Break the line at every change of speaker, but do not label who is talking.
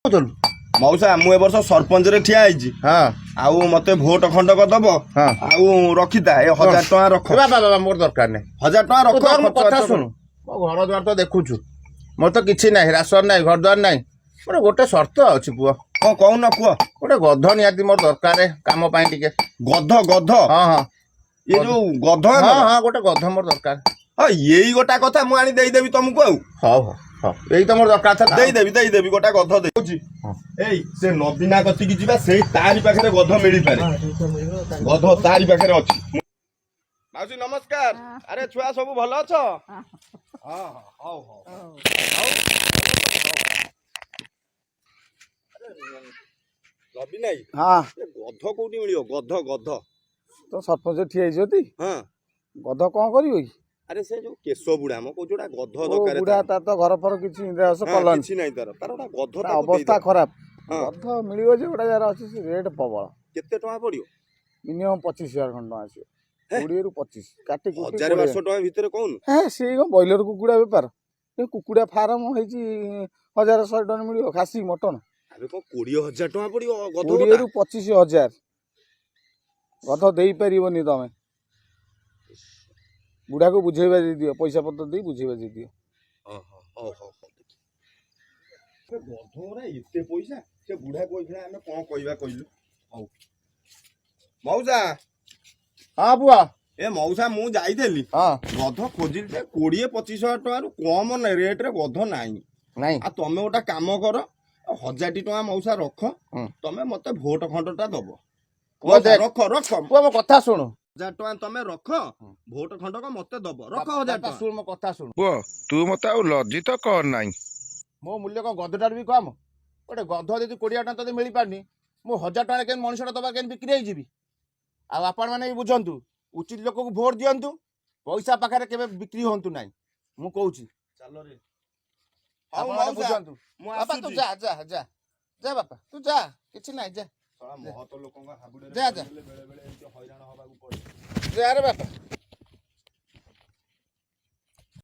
କହୁଥିଲୁ?
ମଉସା, ମୁଁ ଏ ବର୍ଷ ସରପଞ୍ଚରେ ଠିଆ ହେଇଛି। ଆଉ ମତେ ଭୋଟ ଖଣ୍ଡକ ଦବ। ଆଉ ରଖିତା, ଏ 1000 ଟଙ୍କା ରଖ।
ବାବା, ବାବା, ମୋର ଦରକାର ନାହିଁ।
1000 ଟଙ୍କା ରଖ।
ତୁ ଧର, ମୋ
ଖର୍ଚ୍ଚ
କଥା
ବାର୍ଚ୍ଚ।
ଶୁଣୁ। ମୋ ଘର ଦ୍ୱାର ତ ଦେଖୁଛୁ, ମୋର ତ କିଛି ନାହିଁ, ରାସନ ନାହିଁ, ଘର ଦ୍ୱାର ନାହିଁ। ମୋର ଗୋଟେ ସର୍ତ୍ତ ଅଛି ପୁଅ।
କଣ କହୁନ, କୁହ।
ଗୋଟେ ଗଧ ନିହାତି ମୋର ଦରକାର କାମ ପାଇଁ ଟିକେ।
ଗଧ? ଗଧ?
ହଁ।
ଏ ଯୋଉ ଗଧ
ହଁ।
ଆମର?
ହଁ, ଗୋଟେ ଗଧ ମୋର ଦରକାର।
ହଁ, ଏଇ ଗୋଟା କଥା, ମୁଁ ଆଣି ଦେଇଦେବି ତମକୁ ଆଉ।
ହଉ, ଏଇ ତ ମୋର ଦରକାର ଥିଲା।
ଦେଇଦେବି, ଦେଇଦେବି, ଗୋଟା ଗଧ ଦେଉଛି। ଏଇ ସେ ନବୀନା କତିକି ଯିବା, ସେଇ ତାରି ପାଖରେ ଗଧ ମିଳିପାରେ। ଗଧ ତାରି ପାଖରେ ଅଛି। ମାଉସୀ ନମସ୍କାର। ଆରେ ଛୁଆ ସବୁ ଭଲ ଅଛ? ହଁ, ହଉ ହଉ ହଉ। ନବୀନ ଭାଇ। ଏ ଗଧ କୋଉଠି ମିଳିବ? ଗଧ, ଗଧ।
ତ ସରପଞ୍ଚ ଠିଆ ହେଇଛନ୍ତି।
ହଁ।
ଗଧ କଣ କରିବ କି?
ଆରେ ସେ ଯୋଉ କେଶ ବୁଢା ମ କହୁଛି, ଗୋଟା ଗଧ
ଓ
ଦରକାର
ବୁଢା।
ତାର।
ତାର ତ ଘର ଫର କିଛି ଇନ୍ଦିରାବାସ କଲନି।
କିଛି ନାହିଁ ତାର, ତାର ଗୋଟା ଗଧ
ତା
ତାକୁ
ଅବସ୍ଥା
ଦେଇଦବ।
ଖରାପ। ଗଧ ମିଳିବ ଯେ, ଗୋଟେ ଯାହାର ଅଛି, ସେ ରେଟ୍ ପ୍ରବଳ।
କେତେ ଟଙ୍କା ପଡିବ?
ମିନିମମ୍ 25,000 ଖଣ୍ଡେ ଟଙ୍କା ଆସିବ।
ହେ?
20ରୁ 25 କାଟି କୁଟି
ହଜାର
20।
ବାରଶହ ଟଙ୍କା ଭିତରେ କହୁନୁ।
ହେ, ସେଇ କଣ ବ୍ରଏଲର କୁକୁଡ଼ା ବେପାର? ଏ କୁକୁଡ଼ା ଫାର୍ମ ହେଇଛି, 1100 ଟଙ୍କା ମିଳିବ ଖାସି ମଟନ।
ଆବେ, କଣ 20,000 ଟଙ୍କା ପଡିବ ଗଧ ଗୋଟା?
20ରୁ 25 ହଜାର ଗଧ ଦେଇପାରିବନି ତମେ। ବୁଢାକୁ ବୁଝେଇ ବାଝେଇ ଦିଅ, ପଇସା ପତ୍ର ଦେଇ ବୁଝେଇ ବାଝେଇ ଦିଅ।
ହଁ, ହଉ ହଉ ହଉ। ସେ ଗଧ ଗୁରା ଏତେ ପଇସା, ସେ ବୁଢା କହିଥିଲା, ଆମେ କଣ କହିବା କହିଲୁ? ହଉ ମଉସା।
ହଁ ପୁଅ।
ଏ ମଉସା, ମୁଁ ଯାଇଥିଲି, ଗଧ ଖୋଜିଲି ଯେ 20-25 ହଜାର ଟଙ୍କାରୁ କମ ରେଟରେ ଗଧ ନାହିଁ।
ନାଇଁ।
ଆଉ ତମେ ଗୋଟେ କାମ କର, ହଜାରଟି ଟଙ୍କା ମଉସା ରଖ। ତମେ ମତେ ଭୋଟ ଖଣ୍ଡଟା ଦବ।
ପୁଅ,
ମଉସା,
ଦେଖ।
ରଖ, ରଖ।
ପୁଅ, ମୋ କଥା ଶୁଣୁ।
1000 ଟଙ୍କା ତମେ ରଖ, ଭୋଟ ଖଣ୍ଡକ ମତେ ଦବ। ରଖ 1000
ବାପା,
ଟଙ୍କା।
ଶୁଣ, ମୋ କଥା ଶୁଣୁ।
ପୁଅ, ତୁ ମତେ ଆଉ ଲଜ୍ଜିତ କର ନାହିଁ।
ମୋ ମୂଲ୍ୟ କଣ ଗଧଟାରୁ ବି କମ? ଗୋଟେ ଗଧ ଯଦି 20 ଟଙ୍କା ତତେ ମିଳିପାରୁନି, ମୁଁ 1000 ଟଙ୍କାରେ କେମିତି ମଣିଷଟା ଦବା କେମିତି ବିକ୍ରି ହେଇଯିବି? ଆଉ ଆପଣମାନେ ବି ବୁଝନ୍ତୁ, ଉଚିତ ଲୋକକୁ ଭୋଟ ଦିଅନ୍ତୁ, ପଇସା ପାଖରେ କେବେ ବିକ୍ରି ହୁଅନ୍ତୁ ନାହିଁ, ମୁଁ କହୁଛି।
ଚାଲରେ। ହଉ
ଆପଣମାନେ
ମଉସା,
ବୁଝନ୍ତୁ।
ମୁଁ
ବାପା, ତୁ
ଆସୁଛି।
ଯା, ଯା, ଯା, ଯା ବାପା, ତୁ ଯା, କିଛି ନାହିଁ, ଯା।
ଶଳା ମହତ ଲୋକଙ୍କ ହାବୁଡ଼ରେ
ଯା, ଯା।
ପଡ଼ିଗଲେ ବେଳେ ବେଳେ ଏମିତି ହଇରାଣ ହବାକୁ ପଡେ।
ଯା ରେ ବାପା।